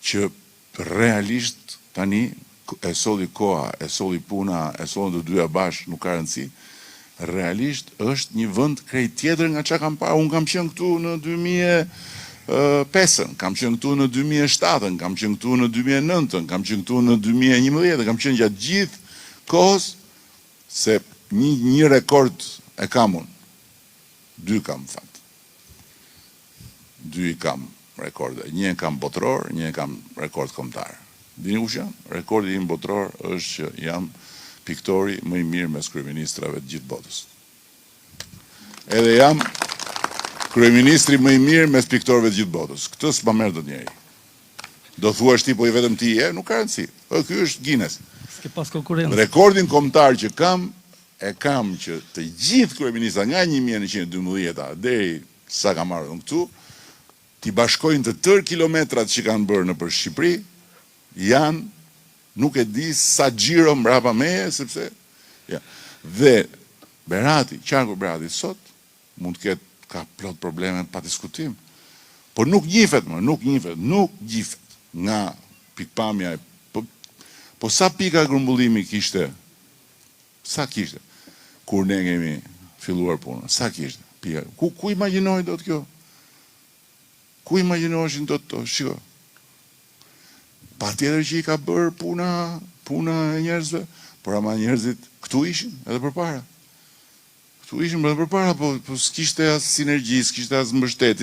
Që realisht tani e solli koha, e solli puna, e sollën të dyja bashkë, nuk ka rëndësi. Realisht është një vend krejt tjetër nga çka kam parë. Unë kam qenë këtu në 2005-ën, kam qenë këtu në 2007-ën, kam qenë këtu në 2009-ën, kam qenë këtu në 2011-ën, kam qenë gjatë gjithë kohës se një rekord e kam unë. Dy kam në fakt. Dy i kam rekorde. Një e kam botëror, një e kam rekord kombëtar. Dini kush jam? Rekordi im botëror është që jam piktori më i mirë mes kryeministrave të gjithë botës. Edhe jam kryeministri më i mirë mes piktorëve të gjithë botës. Këtë s'ma merr dot njeri. Do thuash ti, po i vetëm ti je, nuk ka rëndësi. Po ky është Guinness. S'ke pas konkurrencë. Rekordin kombëtar që kam, e kam që të gjithë kryeministrat nga 1912-a deri sa kam ardhur unë këtu, t'i bashkojnë të tërë kilometrat që kanë bërë nëpër Shqipëri, janë, nuk e di sa xhiro mbrapa meje, sepse ja. Dhe Berati, qarku i Beratit sot mund të ketë ka plot probleme pa diskutim, por nuk njihet më, nuk njihet, nuk njihet nga pikpamja e po sa pika grumbullimi kishte? Sa kishte kur ne kemi filluar punën? Sa kishte pika? Ku imagjinohej dot kjo? Ku imagjinoheshin dot to? Shiko. Patjetër që i ka bërë puna e njerëzve, por ama njerëzit këtu ishin edhe përpara. Këtu ishin edhe përpara, po s'kishte as sinergji, s'kishte as mbështetje.